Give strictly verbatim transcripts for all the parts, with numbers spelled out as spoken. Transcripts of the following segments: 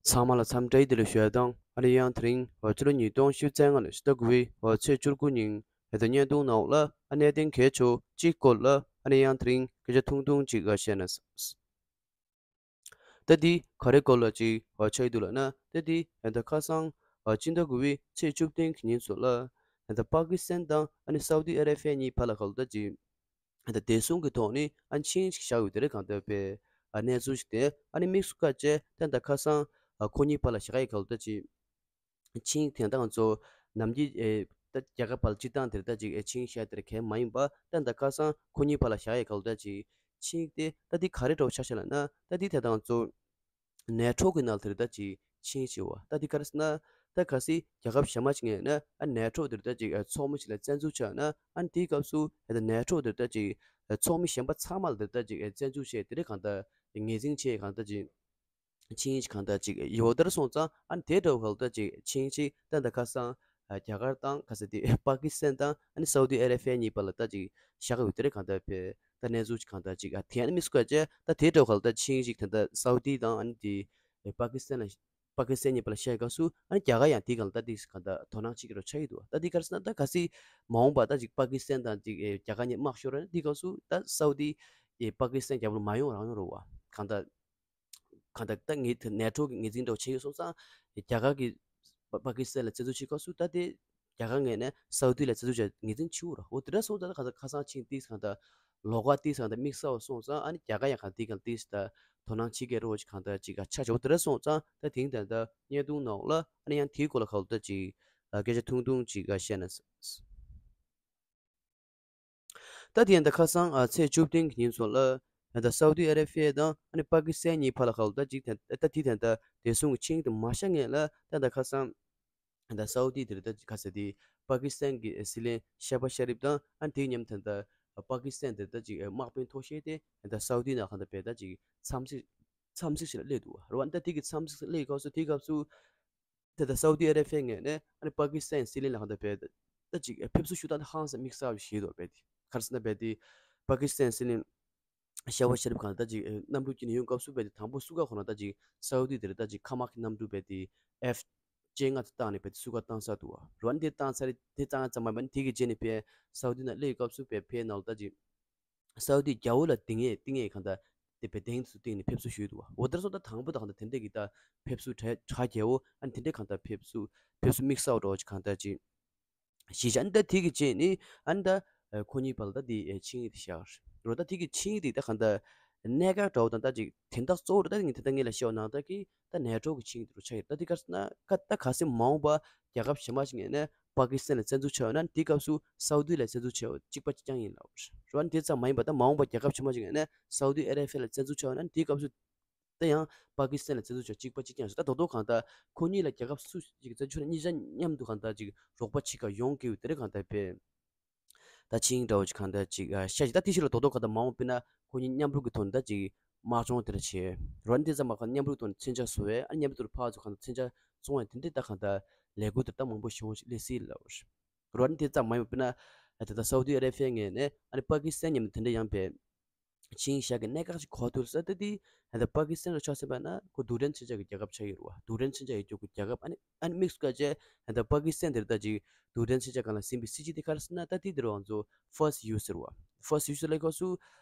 ཚང་མ་ལ་འཚམས་འདྲི་བདེ་ལེགས་ཞུ་ཡ་དང་། ཨ་ནི་ཡང་དེ་རིང་ཕྱི་ལོ་ཉིས་སྟོང་ཉི་ཤུ་རྩ་ལྔ་ལོའི་ཕྱི་ཟླ་དགུ་པའི་ཚེས་བཅུ་དགུ་ཉིན་ད་ལྟ་བརྙན་ཐུང་ནང་ལ་ཨ་གནད་དོན་གལ་ཆེ་བ་གཅིག་སྐོར་ལ་ཨ་ནི་ཡང་དེ་རིང་སྐད་ཆ་ཐུང་ཐུང་ཅིག་བཤད་ན། ད་འདི་ག་རེ་སྐོར་ལ་ཅིག་ཆགས་ཀྱི་འདུག་ལབ་ན། ད་འདི་ད་ལྟ་ཁ་སང་ཕྱི་ཟླ་དགུ་པའི་ཚེས་བཅུ་བདུན་གྱི་ཉིན་ཚོ་ལ་ད་ལྟ་པ་ཀི་སི་ཐན་དང་ཨ་ནི་སའུ་དི་ཨ་ར་བྷི་ཡ་གཉིས་བར་ལ་ག་ལ་ད་ཅིག་ད་བདེ་སྲུང་གི་ཐོག་ནས་ཨ་ནི་ཆིངས་ཤིག་བཞག་ཡོད་དེ་རེད། གང་ལྟར་པའི་ཨ་གནས་ཚུལ་ཞིག་དེ་ཨ་ནི་དམིགས་སུ་བཀར་བྱས་ད་ལྟ་ཁ་སང་ཨ་ཁོ་གཉིས་བར་ལ་བཞག་ཡས་ག་ལ་ད་ཅིག་ཆིངས་དེ་ད་ང་ཚོ་ནམ་རྒྱུན་ཨེ་ད་རྒྱ་གར་བར་སྤྱིར་བཏང་དེར་ད་ཅིག་ཨེ་ཆིངས་བཞག་དེར་གལ་མ་ཡིན་པ། ད་ད་ཁ་སང་ཁོ་གཉིས་བར་ལ་བཞག་ཡས་ག་ལ་ད་ཅིག་ཆིངས་དེ་ད་འདི་ག་རེ་འདྲ་བོ་ཆགས་ཤག་ལབ་ན། ད་འདི་ད་ད་ང་ཚོ་ནེ་ཊོ་གི་ནང་དེར་ད་ཅིག་ཆིངས་བྱས་པ། ད་འདི་ག་རེ་ཟེར་ན། ད་གལ་སྲིད་རྒྱལ་ཁབ་གཞན་མ་ཞིག་ངོས་ནས་ཨ་ནེ་ཊོ་དེར་ད་ཅིག་ཨ་ཚོགས་མི་ཞིག་ལ་བཙན་འཛུལ་བྱས་ན། ཨ་ནི་དེའི་སྐབས་སུ་ད་ནེ་ཊོ་དེར་ད་ཅིག་ཨ་ཚོགས་མི་གཞན་པ་ཚང་མ་ལ་དེར་ད་ཅིག་ཨ་བཙན་འཛུལ་བྱས་དེ་རེད། གང་ལྟར་ངོས་འཛིན་བྱས་གང་ལྟར་ཅིག་ཆིངས་ཤིག་གང་ལྟར་ཅིག་ཡོད། དེར་སོང་ཙང་ཨ་ནི་དེ་འདྲ་བོ་ག་ལ་ད་ཅིག་ཆིངས་ཤིག་ད་ད་ཁ་སང་ཨ་རྒྱ་གར་དང་ག་ས་དེ་པ་ཀི་སི་ཐན་དང་ཨ་ནི་སའུ་དི་ཨ་ར་བྷི་ཡ་གཉིས་བར་ལ་ད་ཅིག་བཞག་ཡོད་དེ་རེད། གང་ལྟར་པའི་ད་གནས་ཚུལ་ཅིག་གང་ལྟར་ཅིག་ཨ་དེ་ཨ་ནི་དམིགས་སུ་བཀར་བྱས་ད་དེ་འདྲ་བོ་ག་ལ་ད་ཆིངས་ཤིག་ད་ད་སའུ་དི་དང་ཨ་ནི་དེ་པ་ཀི་སི་ཐན་ལ་པ་ཀི་སི་ཐན་གཉིས་བར་ལ་བཞག་ཡོད་སྐབས་སུ་ཨ་ནི་རྒྱ་གར་ཡང་དེའི་སྒང་ལ་ད་དེ་གང་ལྟར་དོ་སྣང་བྱེད་ཀྱི་རོ་ཆགས་ཀྱི་འདུག་ད་དེ་ག་རེ་ཟེར་ན། ད་གལ་སྲིད་མ་འོངས་པ་ད་ཅིག་པ་ཀི་སི་ཐན་དང་ཅིག་ཨེ་རྒྱ་གར་གཉིས་དམག་ཤོར་ར་ན་དེའི་སྐབས་སུ་ད་སའུ་དི་ཨེ་པ་ཀི་སི་ཐན་རྒྱབ་ལ་མ་ཡོང་རང་ཡོང་རོ་བ། གང་ལྟར་གང་ལྟར་ད་ངས་དེ་ནེ་ཊོ་གི་ངོས་འཛིན་འདྲ་བོ་བྱས་ཡོད་སོང་ཙང་། རྒྱ་གར་གྱིས་པ་པ་ཀི་སི་ཐན་ལ་བཙན་འཛུལ་བྱེད་སྐབས་སུ་ད་དེ་རྒྱ་གར་ངོས་ནས་སའུ་དི་ལ་བཙན་འཛུལ་བྱས་ངོས་འཛིན་བྱེད་དགོས་ར། འོ་དེ་འདྲ་སོང་ཙང་ད་གང་ལྟར་ཁ་སང་ཆིངས་ཏིས་གང་ལྟར་ལོགས་ཀ་ཏིས་གང་ལྟར་དམིགས་བསལ་བ་སོང་ཙང་ཨ་ནི་རྒྱ་གར་ཡང་གང་ལྟར་གང་ལྟར་ཏིས་ད་དོ་སྣང་བྱེད་ཀྱི་རོ་ཅིག་གང་ལྟར་ཅིག་ཆ་ཆེ་བ་དེ་འདྲ་སོང་ཙང་། ད་དེང་ད་ལྟ་བརྙན་ཐུང་ནང་ལ་ཨ་ནི་ཡང་དེའི་སྐོར་ལ་ག་ལ་ད་ཅིག་སྐད་ཆ་ཐུང་ཐུང་ཅིག་བཤད་ན། ད་དེ་ཡང་ད་ཁ་སང་ཨ་ཚེས་བཅུ་བདུན་གྱི་ཉིན་ཚོ་ལ་ད་ལྟ་སའུ་དི་ཨ་ར་བྷི་ཡ་དང་ཨ་ནི་པ་ཀི་སི་ཐན་གཉིས་བར་ལ་ག་ལ་ད་ཅིག་ད་ད་དེ་ད་ལྟ་བདེ་སྲུང་གི་ཆིངས་དེ་མ་བཞག་སྔོན་ལ་ད་ལྟ་ཁ་སང་ད་སའུ་དི་དེར་ད་ཅིག་ག་ས་དེ་པ་ཀི་སི་ཐན་གྱི་སྲིད་བློན་ཤ་བ་ཤ་རིབ་དང་ཨ་ནི་དེའི་མཉམ་ད་ལྟ་པ་ཀི་སི་ཐན་དེར་ད་ཅིག་དམག་དཔོན་མཐོ་ཤོས་དེ་ད་སའུ་དི་ནང་གང་ལྟར་བས་ད་ཅིག་འཚམས་གཟིགས་འཚམས་གཟིགས་ཤིག་ལ་སླེབས་འདུག་བ། རེད་བ། ད་དེ་གི་འཚམས་གཟིགས་སླེབས་སྐབས་སུ་དེའི་སྐབས་སུ། དེ་ལྟར་སའུ་དི་ཨ་ར་བྷི་ཡའི་ངོས་ནས་ཨ་ནི་པ་ཀི་སི་ཐན་སྲིད་བློན་ལ་གང་ལྟར་བས་ད་ཅིག་ཕེབས་བསུ་ཞུ་སྟངས་དེ་ཧང་སང་དམིགས་བསལ་བ་ཞིག་རེད་འདུག་བས་དེ་ག་རེ་ཟེར་ན། བས་དེ་པ་ཀི་སི་ཐན་སྲིད་བློན་ཤ་བ་ཤ་རིབ་གང་ལྟར་ཅིག་གནམ་གྲུ་སྐྱེལ་ནས་ཡོང་སྐབས་སུ་བས་དེ་དང་པོ་བསུ་ག་ཁོ་ན་ད་ཅིག་སའུ་དི་དེར་ད་ཅིག་ཁ་དམག་གི་གནམ་གྲུ་བས་དེ་ཨེཕ་བཅོ་ལྔ་དེ་བཏང་ནས་བས་དེ་བསུ་ག་བཏང་ཚར་འདུག་བ། རེད་བ། དེ་བཏང་ཚར་རེད། དེ་བཏང་ཙམ་མ་ཡིན་པར་དེ་གི་རྗེས་ནས་བས་སའུ་དི་ནང་སླེབས་སྐབས་སུ་བས་ཕའི་ནང་ལ་ད་ཅིག་སའུ་དི་རྒྱལ་པོ་ལ་དེ་ངས་དེ་ངས་གང་ལྟར་དེ་བས་དེང་དུ་བཏིང་ནས་ཕེབས་བསུ་ཞུས་འདུག་བ། འོ་དེར་སོང་ད་དང་པོ་ད་གང་ལྟར་དེ་འདྲས་ཀྱི་ད་ཕེབས་བསུ་གྲ་གྲ་རྒྱས་པོ་ཨ་ནི་དེ་འདྲས་གང་ལྟར་ཕེབས་བསུ་ཕེབས་བསུ་དམིགས་བསལ་འདྲ་བོ་ཅིག་གང་ལྟར་ཅིག་གཞི་བཞག་ཨ་ནི་ད་དེ་གི་རྗེས་ནས་ཨ་ནི་ད་ཁོ་གཉིས་བར་ལ་ད་དེ་ཆིངས་ཡིག་དེ་བཞག་རེད། ད་དེ་གི་ཆིངས་ཡིག་དེ་ད་གང་ལྟར་གནད་འགག་འདྲ་བོ་དང་ད་ཅིག་དོན་དག་གཙོ་བོ་རེད། ད་ངས་དེ་ད་ངས་ལ་བཤད་པ་ནང་ལྟར་གྱི་ད་ནེ་ཊོ་གི་ཆིངས་ཡིག་དེ་རུ་ཆགས་ཡོད། ད་དེ་ག་རེ་ཟེར་ན་ཀ་ད་གལ་སྲིད་མ་འོངས་པ་རྒྱལ་ཁབ་གཞན་པ་ཞིག་ངོས་ནས་པ་ཀི་སི་ཐན་ལ་བཙན་འཛུལ་བྱས་ཡོད་ན་དེའི་སྐབས་སུ་སའུ་དི་ལ་བཙན་འཛུལ་བྱས་ཡོད་གཅིག་པ་གཅིག་རྐྱང་ཡིན་ལབ་རེད། རེད་བ། དེ་ཙམ་མ་ཡིན་པ་ད་མ་འོངས་པ་རྒྱལ་ཁབ་གཞན་པ་ཞིག་ངོས་ནས་སའུ་དི་ཨ་ར་བྷི་ཡ་ལ་བཙན་འཛུལ་བྱས་ཡོད་ན་དེའི་སྐབས་སུ་ད་ཡང་པ་ཀི་སི་ཐན་ལ་བཙན་འཛུལ་བྱས་གཅིག་པ་གཅིག་རྐྱང་ཞིག་ད་དོ་དོ་གང་ལྟར་ཁོ་གཉིས་ལ་རྒྱལ་ཁབ་སུ་ཞིག་བཙན་འཛུལ་བྱས་ན་གཉིས་ཆ་མཉམ་དུ་གང་ལྟར་ཅིག་རོགས་པ་བྱེད་ག་ཡོང་གི་ཡོད་དེ་རེད། གང་ལྟར་བས་ད་ཆིངས་འདྲ་བོ་ཅིག་གང་ལྟར་ཅིག་ཨ་བཤད་ཅིག་ད་དེ་ཞིག་ལ་དོ་དོ་གང་ལྟར་མ་འོངས་པ་ན་ཁོ་གཉིས་མཉམ་རུབ་ཀྱི་ཐོག་ནས་ད་ཅིག་དམག་སྦྱོང་དེ་འདྲ་བྱས་རོགས་དེ་ཙམ་མ་གང་མཉམ་རུབ་ཐོག་ནས་མཚོན་ཆ་བཟོ་བས་ཨ་མཉམ་རུབ་ཐོག་ནས་ཕར་ཚུར་གང་ལྟར་མཚོན་ཆ་བཙོང་བས་དེ་འདྲས་ད་གང་ལྟར་ལས་འགུལ་དེ་ད་མང་པོ་ཞིག་ཡོང་ཞིག་སླེབས་སྲིད་ལབ་རེད། རོགས་དེ་ཙམ་མ་ཡིན་པ་ན་ད་ལྟ་སའུ་དི་ཨ་ར་བྷི་ཡའི་ངོས་ནས་ཨ་ནི་པ་ཀི་སི་ཐན་མཉམ་དུ་དེ་འདྲས་ཡང་བས་ཆིངས་བཞག་གི་གནད་འགག་ཅིག་གོ་ཐུབ་ས་ད་དེ་ད་ལྟ་པ་ཀི་སི་ཐན་ལ་ཆ་མཚོན་པ་ན་ཁོ་རྡུལ་ཕྲན་མཚོན་ཆ་གི་རྒྱལ་ཁབ་ཆགས་ཡོད་རེད་བ། རྡུལ་ཕྲན་མཚོན་ཆ་ཡོད་རྒྱུ་གི་རྒྱལ་ཁབ་ཨ་ནི་ཨ་ནི་དམིགས་སུ་བཀར་བྱས་ད་ལྟ་པ་ཀི་སི་ཐན་དེར་ད་ཅིག་རྡུལ་ཕྲན་མཚོན་ཆ་སྒང་ལ་ཟིན་པའི་སྲིད་ཇུས་དེ་ག་རེ་ཟེར་ན། ད་དེ་དེར་ང་ཚོ་ཕར་སི་ཊི་ཡུ་སི་ཟེར་བ། ཕར་སི་ཊི་ཡུ་སི་ལབ་སྐབས་སུ་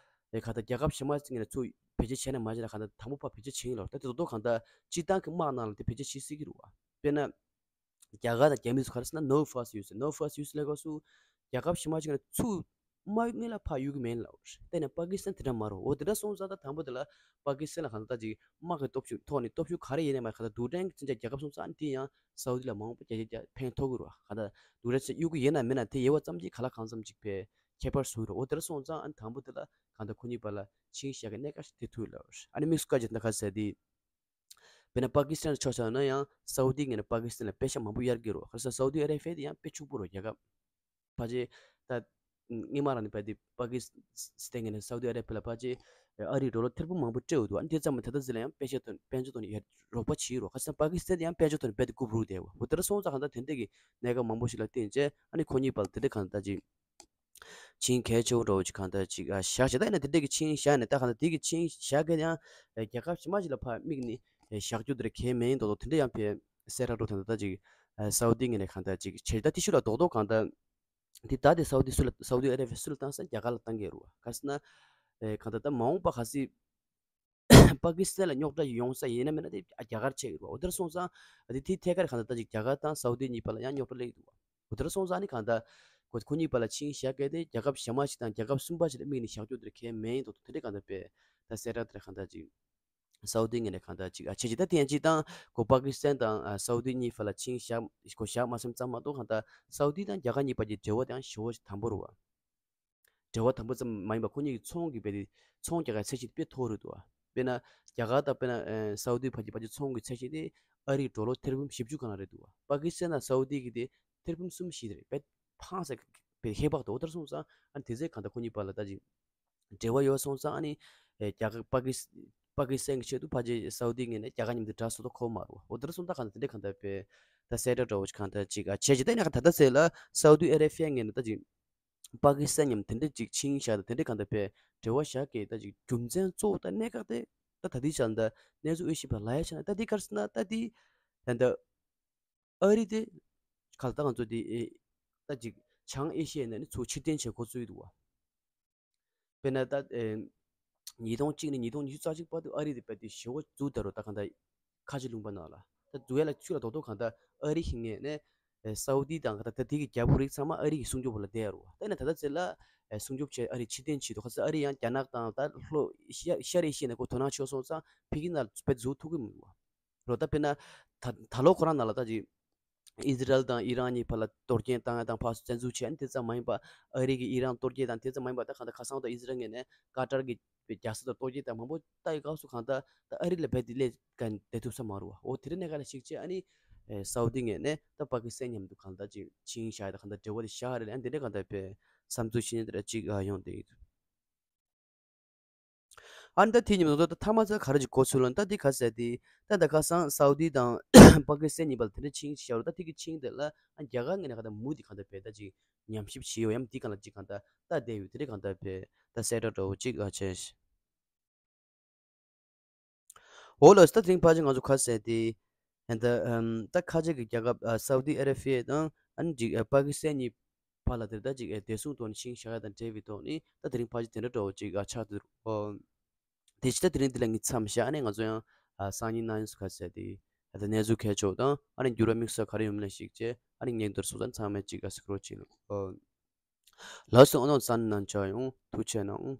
ཨེ་ག་ད་རྒྱལ་ཁབ་གཞན་མ་ཞིག་ནས་ཚུར་བེད་སྤྱོད་བྱས་ན་མ་བྱས་ན་ག་ད་དང་པོ་ཕར་བེད་སྤྱོད་བྱེད་ཀྱི་ལབ། ད་དེ་རྡོག་རྡོག་གང་ལྟར་སྤྱིར་བཏང་གི་དམག་ནང་ལ་དེ་བེད་སྤྱོད་བྱེད་སྲིད་ཀྱི་རེད་བ། དཔེར་ན། རྒྱ་གར་དང་རྒྱ་མི་ཚོ་ག་རེ་ཟེར་ན་no first use, no first use ལབ་སྐབས་སུ་རྒྱལ་ཁབ་གཞན་མ་ཞིག་ནས་ཚུར་དམག་སྔོན་ལ་ཕར་གཡུག་གི་མིན་ལབ། དེ་ནས་པ་ཀི་སི་ཐན་དེ་འདྲ་མ་རེད། འོ་དེ་འདྲ་སོང་ཙང་ད་དང་པོ་དེ་ལ་པ་ཀི་སི་ཐན་ལ་གང་ལྟར་ཅིག་དམག་གི་སྟོབས་ཤུགས་ཐོག་ནས་སྟོབས་ཤུགས་ག་རེ་ཡིན་ནའི་མ་གང་ལྟར་རྡུལ་ཕྲན་གྱི་མཚོན་ཆ་རྒྱལ་ཁབ་སོང་ཙང་དེ་ཡང་སའུ་དི་ལ་མང་པོ་རྒྱ་རྒྱ་ཕན་ཐོགས་ཀྱི་རེད་བ། གང་ལྟར་རྡུལ་ཕྲན་མཚོན་ཆ་གཡུག་གི་ཡིན་ན་མིན་ན་དེ་ཡོད་པ་ཙམ་གྱིས་གང་ལ་གང་འཚམ་ཅིག་ཕན་ཁྱད་པར་བཟོ་གི་རེད། འོ་དེ་འདྲ་སོང་ཙང་ཨ་ནི་དང་པོ་དེ་ལ་གང་ལྟར་ཁོ་གཉིས་བར་ལ་ཆིངས་བཞག་གི་གནད་འགག་ཞིག་དེ་ཐུག་ལབ། ཨ་ནི་དམིགས་སུ་བཀར་བྱས་ད་ག་ཟེར་དེ། དཔེར་ན་པ་ཀི་སི་ཐན་ལ་ཆ་བཞག་ན་ཡང་སའུ་དི་ངོས་ནས་པ་ཀི་སི་ཐན་ལ་པེ་ཤ་མང་པོ་གཡར་གྱི་རེད། ག་རེ་ཟེར་ན་སའུ་དི་ཨ་ར་བྷི་ཡ་དེ་ཡང་དཔེ་ཕྱུག་པོ་རེད་རྒྱལ་ཁབ། ཕལ་ཆེར་ད་སྔོན་མ་རང་ནས་བས་དེ་པ་ཀི་སི་ཐན་ངོས་ནས་སའུ་དི་ཨ་ར་བྷི་ཡ་ལ་ཕལ་ཆེར་ཨ་རིའི་ཌོ་ལར་ཐེར་འབུམ་མང་པོ་སྤྲད་ཡོད་འདུག་ཨ་ནི་དེ་ཙམ་མ་ད་ལྟ་ཟེར་ལ་ཡང་པེ་ཤ་དང་དཔལ་འབྱོར་ཐོག་ནས་ཡར་རོགས་པ་བྱེད་རོགས། ག་རེ་ཟེར་ན་པ་ཀི་སི་ཐན་དེ་ཡང་དཔལ་འབྱོར་ཐོག་ནས་རྦད་དེ་རྐུབ་རུག་བསྡད་ཡོད། འོ་དེ་འདྲ་སོང་ཙང་གང་ལྟར་དེ་འདྲས་ཀྱི་གནད་འགག་མང་པོ་ཞིག་ལ་བརྟེན་བྱས་ཨ་ནི་ཁོ་གཉིས་བར་ལ་དེ་འདྲས་གང་ལྟར་ཅིག་ཆིངས་གལ་ཆེ་བོ་འདྲ་བོ་ཅིག་གང་ལྟར་ཅིག་ཨ་བཞག་བྱས། ད་ཡིན་ན་དེ་འདྲས་ཀྱི་ཆིངས་བཞག་ནས་ད་གང་ལྟར་དེ་གི་ཆིངས་བཞག་གི་ཡང་རྒྱལ་ཁབ་གཞན་མ་ཞིག་ལ་ཕར་དམིགས་ནས་ བཞག་རྒྱུ་དེ་གལ་མེད་མདོག་མདོག་དེ་འདྲ་ཡང་བྱས་གསལ་བསྒྲགས་འགྲོ་དེ་འདྲ་ད་ཅིག་སའུ་དི་ངོས་ནས་གང་ལྟར་ཅིག་བྱས། ད་དེ་ཤུགས་ལ་རྡོག་རྡོག་གང་ལྟར་དེ་ད་དེ་སའུ་དི་སུ་ལ་སའུ་དི་ཨ་རེ་བྷི་ཡ་སུ་ལ་བཏང་ས་རྒྱ་གར་ལ་བཏང་གི་རེད་བ། ག་རེ་ཟེར་ན་གང་ལྟར་ད་མ་འོངས་པ་གལ་སྲིད་པ་ཀི་སི་ཐན་ལ་རྙོག་དྲ་ཡོང་ས་ཡིན་ན་མིན་ན་དེ་རྒྱ་གར་ཆགས་ཀྱི་རེད་བ། འོ་དེར་སོང་ཙང་དེ་དེ་ཐད་ཀར་གང་ལྟར་ད་ཅིག་རྒྱ་གར་དང་སའུ་དི་གཉིས་བར་ལ་ཡང་རྙོག་དྲ་སླེབས་ཀྱི་འདུག་བ། འོ་དེར་སོང་ཙང་ནི་གང་ལྟར་ཁོ་ཁོ་གཉིས་བར་ལ་ཆིངས་བཞག་གལ་ཏེ་རྒྱལ་ཁབ་གཞན་མ་ཞིག་དང་རྒྱལ་ཁབ་གསུམ་པ་ཞིག་ལ་དམིགས་ནས་བཞག་རྒྱུ་དེར་གལ་མེད་མདོག་མདོག་དེ་འདྲ་གང་ལྟར་བྱས་ད་གསལ་བསྒྲགས་དེར་གང་ལྟར་ཅིག་སའུ་དི་ངོས་ནས་གང་ལྟར་ཅིག་ཨ་བྱས་ཅིག་ད་དེ་ཡང་ཅིག་དང་ཁོ་པ་ཀི་སི་ཐན་དང་ཨ་སའུ་དི་གཉིས་བར་ལ་ཆིངས་བཞག་ཁོ་བཞག་མ་ཟིན་ཙམ་མ་གཏོགས་གང་ལྟར་སའུ་དི་དང་རྒྱ་གར་གཉིས་བར་གྱི་འབྲེལ་བ་དེ་ཡང་ཞེ་པོ་ཞིག་དམ་པོ་རེད་བ། འབྲེལ་བ་དམ་པོ་ཙམ་མ་ཡིན་པར་ཁོ་གཉིས་ཀྱི་ཚོང་གི་དཔེ་དེ་ཚོང་རྒྱག་ཡག་ཚད་གཞི་དཔེ་མཐོ་རུ་འདུག་བ། དཔེར་ན་རྒྱ་གར་དང་དཔེར་ན་ཨ་སའུ་དི་བར་གྱི་བར་གྱི་ཚོང་གི་ཚད་གཞི་དེ་ཨ་རིའི་ཌོ་ལར་ཐེར་འབུམ་བཞི་བཅུ་གང་རེད་འདུག་བ། པ་ཀི་སི་ཐན་དང་སའུ་དི་གི་དེ་ཐེར་འབུམ་གསུམ་བཞི་རེད། དཔེ་ཕངས་སེ་དཔེ་ཧེ་བག་འདུག་འོ་དེར་སོང་ཙང་ཨ་ནི་དེ་ཚོའི་གང་ལྟར་ཁོ་གཉིས་བར་ལ་ད་ཅིག་འབྲེལ་བ་ཡོད་སོང་ཙང་ཨ་ནི་ཨེ་རྒྱ་གར་པ་ཀི་སི་པ་ཀི་སི་ཐན་གྱི་ཆེད་དུ་ཕལ་ཆེར་སའུ་དི་ངོས་ནས་རྒྱ་གར་མཉམ་དུ་དགྲ་བཟོ་ཐུབ་ཁོ་མ་རེད་བ། འོ་དེར་སོང་ཙང་གང་ལྟར་དེ་འདྲའི་གང་ལྟར་དཔེ་ད་གསལ་བསྒྲགས་འདྲ་བོ་ཞིག་གང་ལྟར་ཅིག་ཨ་བྱས་ཅིག་ད་ནས་གང་ད་ལྟ་ཟེར་ལ་སའུ་དི་ཨ་རེ་བྷི་ཡ་ངོས་ནས་ད་ཅིག་པ་ཀི་སི་ཐན་མཉམ་དེ་འདྲ་ཅིག་ཆིངས་བཞག་དང་དེ་འདྲ་གང་ལྟར་དཔེ་འབྲེལ་བ་བཞག་གི་ད་ཅིག་རྒྱུ་མཚན་གཙོ་བོ་ད་གནད་འགག་དེ་ད་ད་ལྟའི་ཆ་ལ་ད་གནས་ཚུལ་དབྱེ་ཞིབ་པ་ལ་ཡ་ཆ་ན་ད་འདི་ག་རེ་ཟེར་ན་ད་འདི་ད་ལྟ་ཨ་རི་དེ་ག་ལ་ད་ང་ཚོ་འདི་ཨེ་ད་ཅིག་བྱང་ཨེ་ཤི་ཡའི་ནང་ནས་ཚུར་ཕྱིར་འཐེན་བྱེད་འགོ་བཙུགས་འདུག་བ། དཔེར་ན་ད་ཨེ་ཉིས་སྟོང་གཅིག་ནས་ཉིས་སྟོང་ཉི་ཤུ་རྩ་གཅིག་བར་དུ་ཨ་རི་དེ་དཔེ་དེ་ཞེ་པོ་འཛུལ་ད་རུ་ད་གང་ལྟར་ཁ་ཆེ་ལུང་པ་ནང་ལ་ད་འཛུལ་ཡ་ལ་ཆུ་ལ་རྡོག་རྡོག་གང་ལྟར་ཨ་རི་ཞིག་ངོས་ནས་ཨེ་སའུ་དི་དང་གང་ལྟར་ད་དེ་གི་རྒྱལ་པོ་རིགས་ཚང་མ་ཨ་རི་གི་སྲུང་སྐྱོབ་ལ་བསྡད་ཡ་རུ་བ། ད་ཡིན་ན་ད་ལྟ་ཚེ་ལ་ཨེ་སྲུང་སྐྱོབ་བྱས་ཨ་རི་ཕྱིར་འཐེན་བྱེད་འདུག་ག་ཚོད་ཨ་རི་ཡང་རྒྱ་ནག་དང་ད་ལྷོ་ཤར་ཤར་ཨེ་ཤི་ཡའི་ནང་ཁོ་དོ་སྣང་ཆེ་སོང་ཙང་ཕ་གི་ནང་ལ་དཔེ་འཛུལ་ཐུབ་ཀྱི་མི་འདུག་བ། རོ་ད་དཔེར་ན་ད་ད་ལོ་ཁོ་རང་ནང་ལ་ད་ཅིག་ཨི་ཟི་རལ་དང་ཨི་རན་གཉིས་བར་ལ་གཏོར་སྐྱོན་བཏང་ཡ་དང་ཕར་ཚུར་བཙན་འཛུལ་བྱས་ཨ་ནི་དེ་ཙམ་མ་ཡིན་པ་ཨ་རི་གིས་ཨི་རན་གཏོར་སྐྱོན་དང་དེ་ཙམ་མ་ཡིན་པ་ད་གང་ལྟར་ཁ་སང་ད་ཨི་ཟི་རལ་ངོས་ནས་ཀ་ཏར་གྱི་རྒྱལ་ས་དང་གཏོར་སྐྱོན་དང་མང་པོ་ལྟ་ཡི་སྐབས་སུ་གང་ལྟར་ད་ཨ་རི་ལ་རྦད་དེ་སླེབས་ག་བསྡད་ཐུབ་ས་མ་རེད་བ། འོ་དེ་རིང་གནས་སྐབས་ལ་གཞིགས་བྱས་ཨ་ནི་ཨེ་སའུ་དི་ངོས་ནས་ད་པ་ཀི་སི་ཐན་མཉམ་དུ་གང་ལྟར་ཅིག་ཆིངས་བཞག་ཡ་དང་གང་ལྟར་འབྲེལ་བ་དེ་བཞག་རེད་ལ་ཨ་ནི་དེ་འདྲ་གང་ལྟར་དཔེ་བསམ་ཚུལ་བཤད་ནས་དེ་འདྲ་ཅིག་ཡོང་བསྡད་ཡོད། ཨ་ནི་ད་དེ་ཉིན་མ་ད་ཐ་མ་ཚ་ག་རེ་ཅིག་གོ་ཚུལ་ལ་ད་དེ་ག་ཟེར་དེ་ད་ད་ཁ་སང་སའུ་དི་དང་པ་ཀི་སི་ཐན་གཉིས་བར་དེ་འདྲ་ཆིངས་ཤིག་བཞག་རུ་ད་དེ་གི་ཆིངས་དེ་ལ་ཨ་རྒྱ་གར་ངོས་ནས་གང་ལྟར་མུ་དེ་གང་ལྟར་བས་ད་ཅིག་ཉམས་ཞིབ་བྱེད་ཡོད་ཡམ་དེ་གང་ལ་ཅིག་གང་ལྟར་ད་བསྡད་ཡོད་དེ་འདྲ་གང་ལྟར་བས་ད་གསལ་བསྒྲགས་འདྲ་བོ་ཅིག་ཨ་བྱས། འོ་ལགས་སོ། ད་དེ་རིང་ཕལ་ཆེར་ང་ཚོ་ག་ཟེར་དེ་ད་ད་ཁ་ཆེ་གི་རྒྱལ་ཁབ་ཨ་སའུ་དི་ཨ་རེ་བྷི་ཡ་དང་ཨ་ནི་ཅིག་ཨ་པ་ཀི་སི་ཐན་གཉིས་བར་ལ་དེར་ད་ཅིག་ཨེ་བདེ་སྲུང་ཐོག་ནས་ཆིངས་བཞག་ཡ་དང་འབྲེལ་བའི་ཐོག་ནས་ད་དེ་རིང་ཕལ་ཆེར་དེ་འདྲ་འདྲ་བོ་ཅིག་ཨ་ཆགས་འདུག་ཨོ། དེ་ཕྱི་ད་དེ་རིང་འདི་ལ་ངས་མཚམས་བཞག་ཨ་ནི་ང་ཚོ་ཡང་ཨ་སང་ཉིན་གནངས་ཉིན་སུ་ག་ཟེར་དེ་ཨ་ད་གནས་ཚུལ་གལ་ཆེ་བ་དང་ཨ་ནི་འགྱུར་བ་དམིགས་བསལ་ག་རེ་ཡོང་མིན་ལ་གཞིགས་བྱས་ཨ་ནི་ངས་འདིར་སོང་ཙང་ཚང་མས་ཅིག་ཨ་སི་ཀྲོ་བྱེད་ལ་ཨོ། ལགས་སོ། ཨ་ནོ་ཙན་ནན་ཅ་ཡོང་ཐུགས་ཆེ་གནང་།